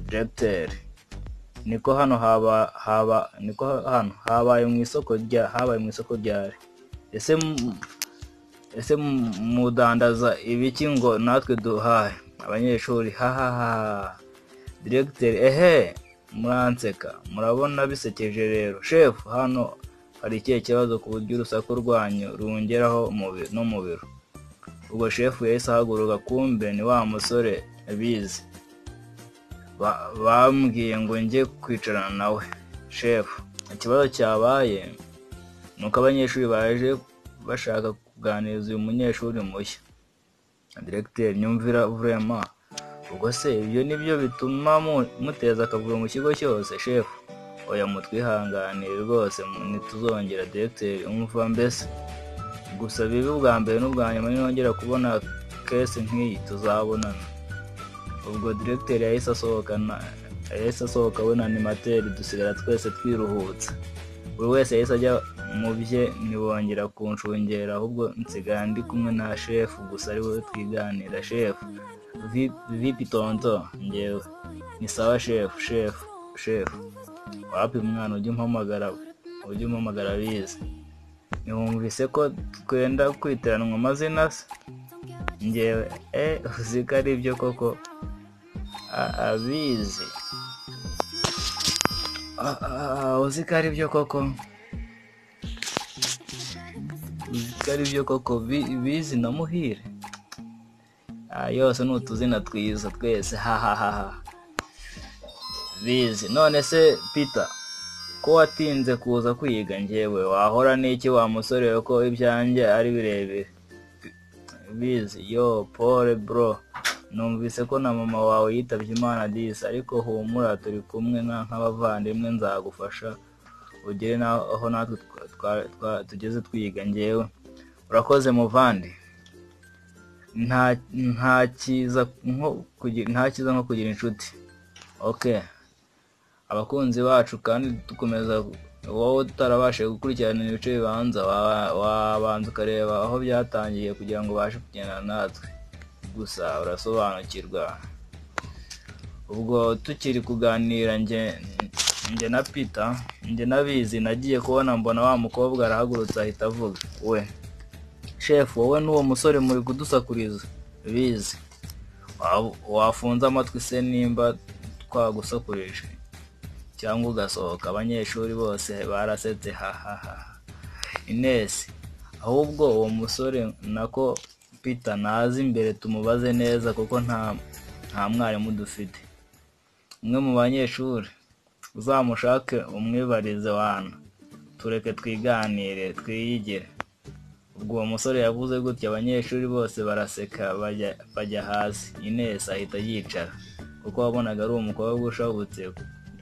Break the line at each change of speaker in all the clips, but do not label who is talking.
Directeur: Niko hano haba haba niko hano habaye mu isoko rya habaye mu isoko ryari? Ese mudandaza ibiki ngo natwe duhahe? Abanyeshuri: Hahaha. Directeur: Ehe, muranseka, murabona bisekeje rero. Chef, hano hari ikihe kibazo ku buryo urusaku rwanyu rungeraho no mu biro? Ubwo chef yahise ahaguruka, kumbe ni wa musore Bizi. Bambwiye ngo njye kwicarana nawe. Chef: Ikibazo cyabaye ni uko abanyeshuri baje bashaka kuganiriza uyu munyeshuri mushya. Directeur: Nyumvira vraiment! Ubwo se ibyo nibyo bituma muteza akavuyo mu kigo cyose? Chef: Oya, mutwihanganire rwose, ntituzongera. Directeur: Umva mbese, gusa bibe ubwa mbere n'ubwa nyuma. Ninongera kubona case nk'iyi, tuzabonana. Ubwo directeur yahise asohoka we na animateur, dusigara twese twiruhutsa. Buri wese yahise ajya mu bye, ntibongera kunshungera, ahubwo nsigara ndi kumwe na chef gusa, ari we twiganira. Chef: Vipi tonto? Njyewe: Ni sawa chef. Chef: Wapi mwana, ujye umpamagara Bizi. Ntiwumvise ko twenda kwiteranwa amazina se? Njyewe: Eh, uzi ko ari byo koko? Abizi, uzi ko ari byo koko? Uzi ko ari byo koko? Bizi na Muhire. Yose ni utuzina twiza twese. Hahahaha. Bizi: None se Peter, ko watinze kuza kwiga? Njyewe: Wahora n'iki wa musore we, ko ibyanjye ari birebire? Bizi: Yo, pole bro, numvise ko na mama wawe yitabye Imana disi. Ariko humura, turi kumwe nk'abavandimwe, nzagufasha ugere n'aho natwe tugeze twiga. Njyewe: Urakoze muvandi. Nta cyiza nko kugira inshuti. Okay, abakunzi bacu, kandi dukomeza, wowe utarabashije gukurikirana ibice bibanza, wabanza ukareba aho byatangiye kugira ngo ubashe kugendana natwe, gusa urasobanukirwa. Ubwo tukiri kuganira njye na Peter, njye na Bizi, nagiye kubona mbona wa mukobwa arahagurutse, ahita avuga we: Chef, wowe n'uwo musore muri kudusakuriza. Bizi: Wafunze amatwi se nimba twagusakurije, cyangwa ugasohoka? Abanyeshuri bose barasetse. Hahaha. Ines: Ahubwo uwo musore, nako Peter, naze imbere tumubaze neza, kuko nta mwarimu dufite. Umwe mu banyeshuri: Uzamushake umwibarize wana, tureke twiganire, twiyigire. Ubwo uwo musore yavuze gutya, abanyeshuri bose baraseka, bajya hasi. Ines ahita yicara, kuko wabonaga ari umukobwa ushabutse,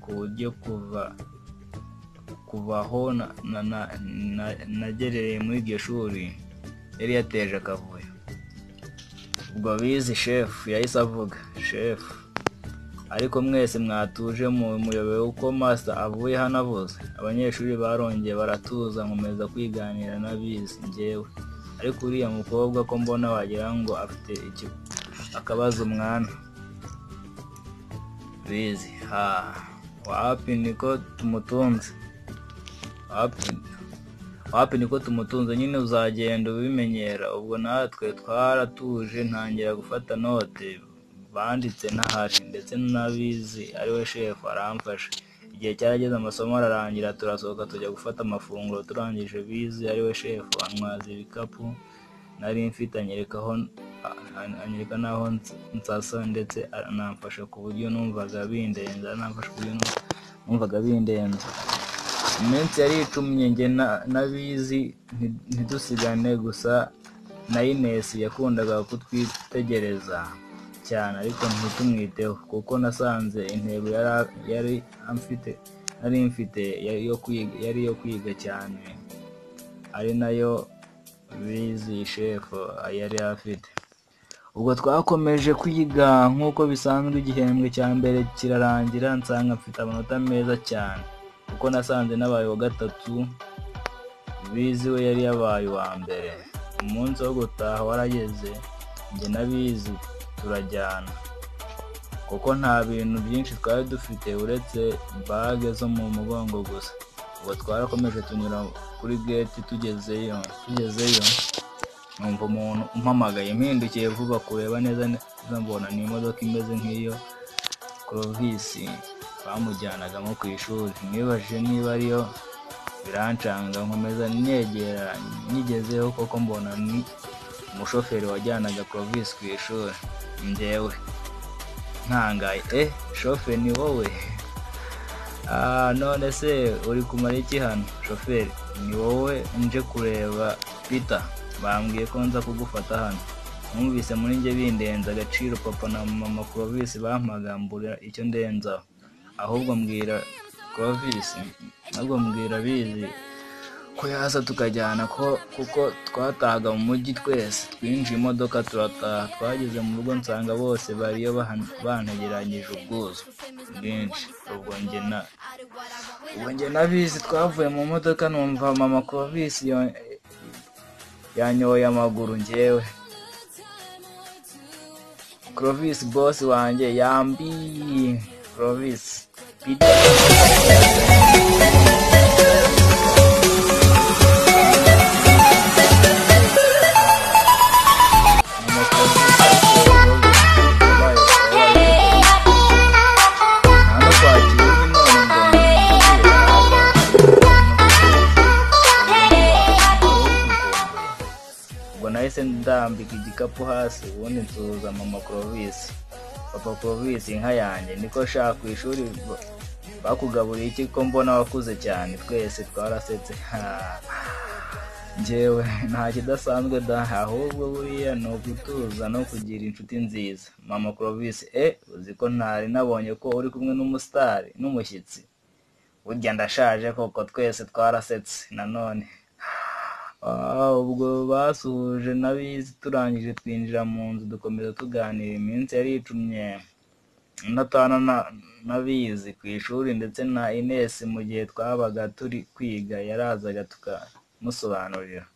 ku buryo kuva aho nagereye muri iryo shuri yari yateje akavuyo. Ubwo Bizi chef yahise avuga: Chef: Ariko mwese mwatuje, mu muyobewe uko master avuye hano avuze? Abanyeshuri barongeye baratuza, nkomeza kwiganira na Bizi. Njyewe: Ariko uriya mukobwa ko mbona wagira ngo afite akabazo mwana? Bizi: Ha, wapi, niko tumutunze. Wapi wapi, niko tumutunze nyine, uzagenda ubimenyera. Ubwo natwe twaratuje, ntangira gufata note banditse ntahari, ndetse na Bizi ariwe chef aramfasha. Igihe cyarageze, amasomo ararangira, turasohoka tujya gufata amafunguro. Turangije, Bizi ariwe chef antwaza ibikapu nari mfite, anyereka n'aho nsasa, ndetse anamfasha ku buryo numvaga bindenze, anamfasha ku buryo numvaga bindenze. Iminsi yaricumye, njye na Bizi ntidusigane. Gusa na Ines yakundaga kutwitegereza cyane, ariko ntitumwiteho, kuko nasanze intego yari amfite nari mfite yari iyo kwiga cyane, ari nayo Bizi chef yari afite. Ubwo twakomeje kwiga nk'uko bisanzwe, igihembwe cya mbere kirarangira, nsanga mfite amanota meza cyane, kuko nasanze nabaye uwa gatatu, Bizi we yari yabaye uwa mbere. Umunsi wo gutaha warageze, njye na Bizi turajyana. Kuko nta bintu byinshi twari dufite uretse bage zo mu mugongo gusa. Ubwo twarakomeje tunyura kuri gate, tugezeyo numva umuntu umpamagaye, mpindukiye vuba kureba neza neza mbona ni imodoka imeze nk'iyo Clovis bamujyanagamo ku ishuri. Nibajije niba ariyo birancanga, nkomeza nyegera, nyigezeho koko mbona ni umushoferi wajyanaga Clovis ku ishuri. Njyewe ntangaye, shoferi ni wowe? None se uri kumara iki hano? Shoferi, ni wowe nje kureba Peter, bambwiye ko nza kugufata hano. Numvise muri njye bindenza agaciro papa na mama Clovis bampagambura icyo ndenzaho. Ahubwo mbwira Clovis, ahubwo mbwira Bizi ko yaza tukajyana, ko kuko twatahaga mu mujyi twese. Twinjiye imodoka turataha. Twageze mu rugo nsanga bose bariyo bantegeranyije ubwuzu bwinshi. Ubwo njye na Bizi twavuye mu modoka, numva mama Clovis yanyoye amaguru. Njyewe Clovis boss wanjye yambi Clovis Peter. Mama Clovis wabaye nta no kwakira undi, none mbona ubwo nahise ndambika igikapu hasi, ubundi nsuhuza mama Clovis. Papa Clovis, inka yanjye, niko sha ku ishuri bakugaburiye iki ko mbona wakuze cyane? Twese twarasetse. Njyewe nta kidasanzwe da, ahubwo buriya ni ugutuza no kugira inshuti nziza. Mama Clovis, uzi ko ntari nabonye ko uri kumwe n'umusitari n'umushyitsi? Burya ndashaje koko. Twese twarasetse nanone. Ubwo basuhuje n'abizi, turangije twinjira mu nzu dukomeza tuganira. Iminsi yari icumye ndatana n'abizi ku ishuri, ndetse na Ines mu gihe twabaga turi kwiga yarazaga tukamusobanurira.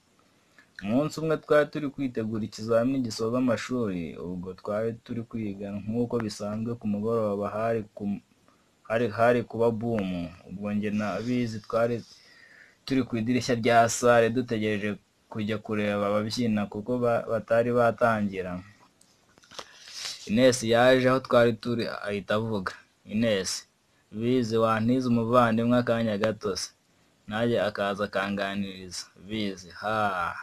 Umunsi umwe twari turi kwitegura ikizamini gisoza amashuri, ubwo twari turi kwiga nk'uko bisanzwe. Ku mugoroba hari kuba boom. Ubwo njye na Bizi twari turi ku idirishya rya salle dutegereje kujya kureba ababyina kuko batari batangira. Ines yaje aho twari turi ahita avuga. Ines, Bizi wantiza umuvandimwe akanya gato se? Nanjye akaza akanganiriza. Bizi, ha,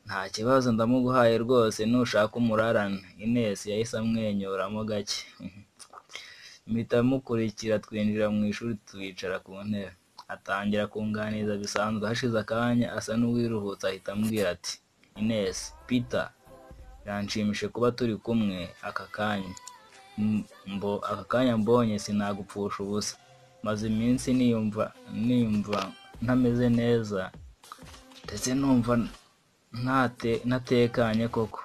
nta kibazo ndamuguhaye rwose, nushaka umurarane. Ines yahise amwenyuramo gake. Mpita mukurikira twinjira mu ishuri twicara ku ntebe. Atangira kunganiriza bisanzwe. Hashize akanya asa n'uwiruhutsa ahita ambwira ati, Ines, Peter, biranshimishe kuba turi kumwe aka kanya. Aka kanya mbonye sinagupfusha ubusa. Maze iminsi niyumva ntameze neza, ndetse numva ntatekanye koko.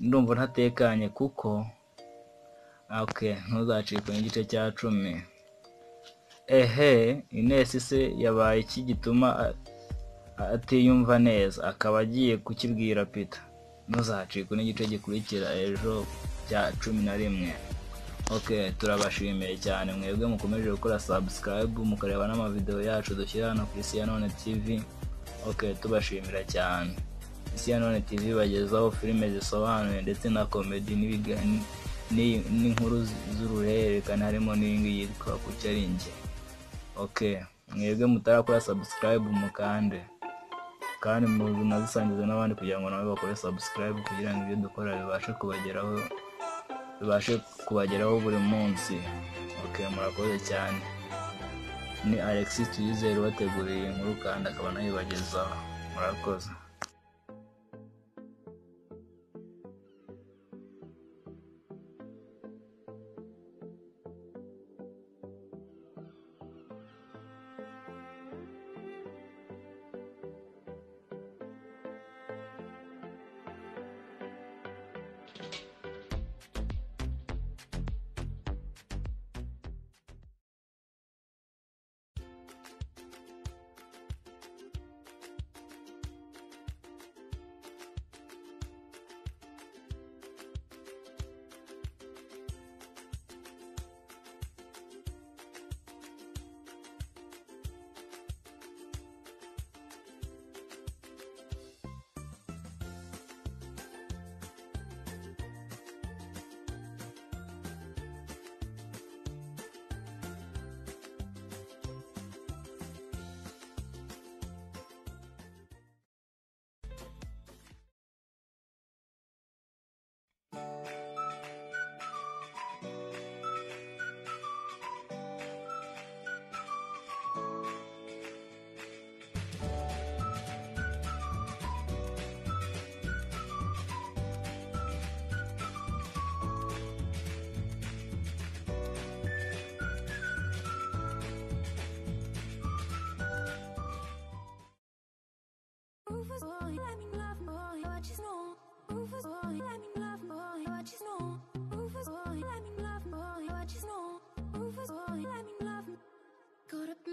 Ndumva ntatekanye kuko okay, ntuzacikwe n'igice cya 10. Ehe, Ines se yabaye iki gituma atiyumva neza, akaba agiye kukibwira Peter? Ntuzacikwe n'igice gikurikira ejo cya 11. Okay, turabashimiye cyane mwebwe mukomeje gukora subscribe, mukareba n'amavideo yacu dushyira hano ku Isi ya None TV. Okay, tubashimira cyane. Isi ya None TV bagezaho filime zisobanuye ndetse na comedy n'inkuru z'uruhererekane, harimo n'iyingiyi yitwa Kuki ari njye. Okay, mwebwe mutarakora subscribe mukande, kandi munazisangize n'abandi kugira ngo nabo bakore subscribe, kugira ngo ibyo dukora bibashe kubageraho buri munsi. Okay, murakoze cyane. Ni Alexis Tuyizere ubateguriye inkuru kandi akaba anayibagezaho. Murakoze.
Rufus boy, let me love boy, what you know. Rufus boy, let me love boy, what you know. Rufus boy, let me love boy, what you know. Rufus boy, let me love. Caught up.